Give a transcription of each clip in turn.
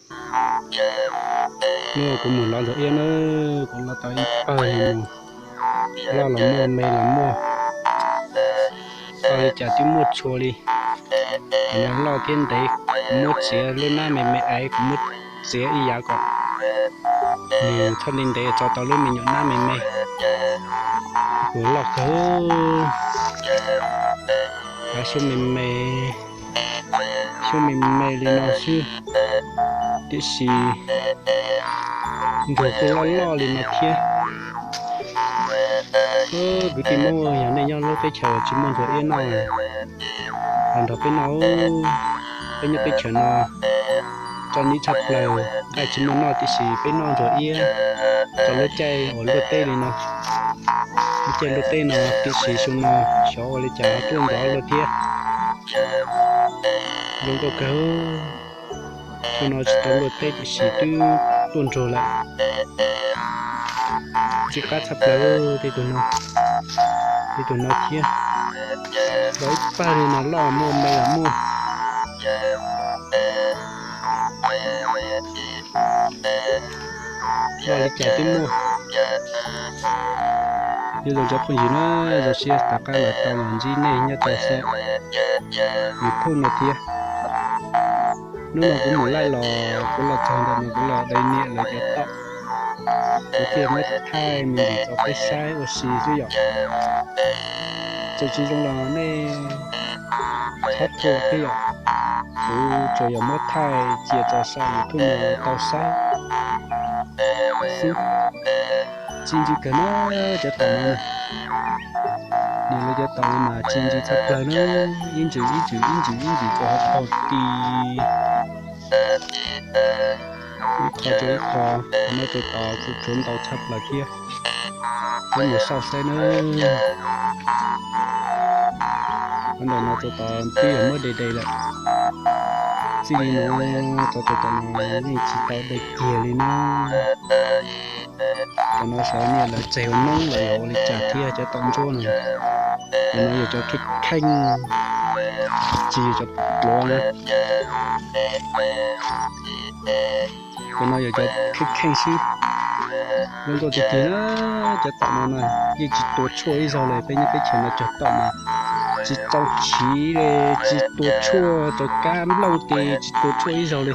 Hnub no kuv mus lov ntsuag iab na, kuv lov tau ib pawg li no, loj los muaj, me los muaj, loj li cas twb muaj txhua li. Loj thiab ntev, kuv muab txiav lub hnab me me es kuv muab txiav ib yav kom nws txhob ntev ntev tso tau lub me nyuam hnab me me. Kuv loj kawg, xyoob me me, xyoob me me li no xwb, tiam sis ntsuag kuj loj loj li no thiab. Kwv tij Hmoob, yog nej nyob lub teb chaws tsis muaj ntsuag iab noj, los nrog peb noj. Peb nyob teb chaws no txom nyem tshaj plaws, nqaij tsis muaj noj tiam sis peb noj ntsuag iab rau lub caij uas luaj teb li no. Lub caij luaj teb no tiam sis xyoo no xyov ua li cas tuaj ntxov luaj thiab. Zoo nkauj kawg. Xyoo no tsis tau luaj teb tiam sis twb tuaj ntsuag lawm. Tsis qab tshaj plaws tej tug no, tej tug no thiab. Loj ib pawg li no, loj muaj, me los muaj, loj li cas twb muaj. Yog zoo cov phooj ywg na, zoo siab rov qab los tau los ntsib nej nyob rau saum YouTube no thiab. Hnub no kuv mus laij los kuv los txog ntawm no kuv los de niam lawv cov tom, kuv thiaj muab thaij me ntsis rau peb saib ua si xwb yom. Txawm tsis zoo los nej txhob thuam thiab yom. Kuv tsuas yog muab thaij cia rau saum YouTube no tau saib xwb. Txi ntsis kawg na, cov tom no na. Niam lawv cov tom no mas txi ntsis tshaj plaws na, ib ntsis ib ntsis ib ntsis ib ntsis rau hauv paus ti, ib qho rau ib qho. Qhov no tus tom kuj tshuav ntau tshaj plaws thiab. Peb mus xauj saib na. Qhov ntawm no tus tom twb yog muab de de lawm. Txij li no rau tus tom no yeej tsis tau de kiag li na. Tom no xyov niam lawv tseg ua noob los yog ua li cas thiab cov tom ntsuab no. Cov no yog cov kheej kheej, tsis yog cov pluav na. Cov no yog cov kheej kheej xwb. Zoo nkauj tiag tiag, cov tom no na yeej tsis tua tshuaj ib zaug li. Peb nyob teb chaws no cog tom mas tsis tau chiv li, tsis tua tshuaj, rau kab nplooj tes tsis tua tshuaj ib zaug li.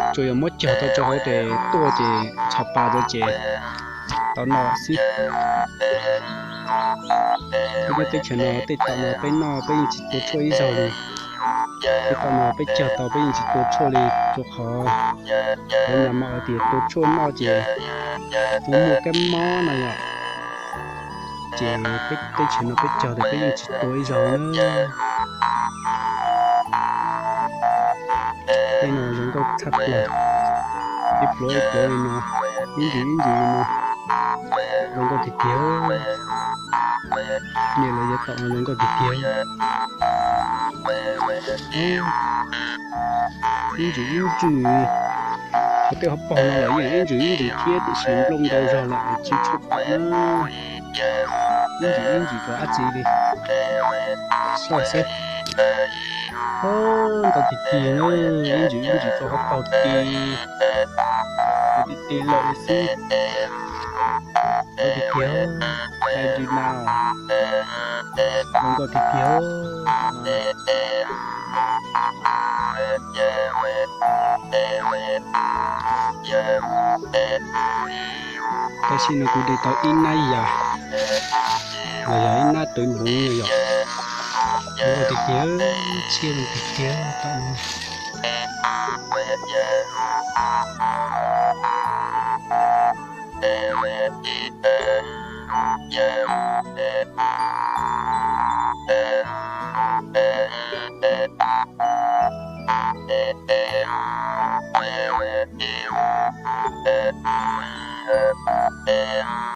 Tsuas yog muab cog tau rau hauv tes tuaj ces txhos pas rau ces tau noj xwb. Peb nyob teb chaws no tej tom no peb noj peb yeej tsis tua tshuaj ib zaug li. Tej tom no peb cog tau peb yeej tsis tua tshuaj li, rau qhov lawv nyiam mas hais tias tua tshuaj noj ces ua muaj kab mob no yom. Ces peb teb chaws no peb cog tas peb yeej tsis tua ib zaug na. Tej no zoo nkauj tshaj plaws, ib pluav ib pluav li no, ib ntsis ib ntsis li no, zoo nkauj tiag tiag. Niam lawv cov tom no zoo nkauj tiag tiag. Ib ntsis ib ntsis, hauv tej hauv paus no los yeej ib ntsis ib ntsis thiab tiam sis nplooj ntau zog lawm tsis tshua pom na. Ib ntsis ib ntsis rau dab tsi li. Xauj saib. Ntau tiag tiag na, ib ntsis ib ntsis rau hauv paus ti, ti ti lawm xwb. Ntau tiag tiag, ntsis na, zoo nkauj tiag tiag. Tam sim no kuv de tau ib nab yas los yog ib nab twv nploov no yom. Zoo nkauj tiag tiag, tshiab zoo tiag tiag tom no.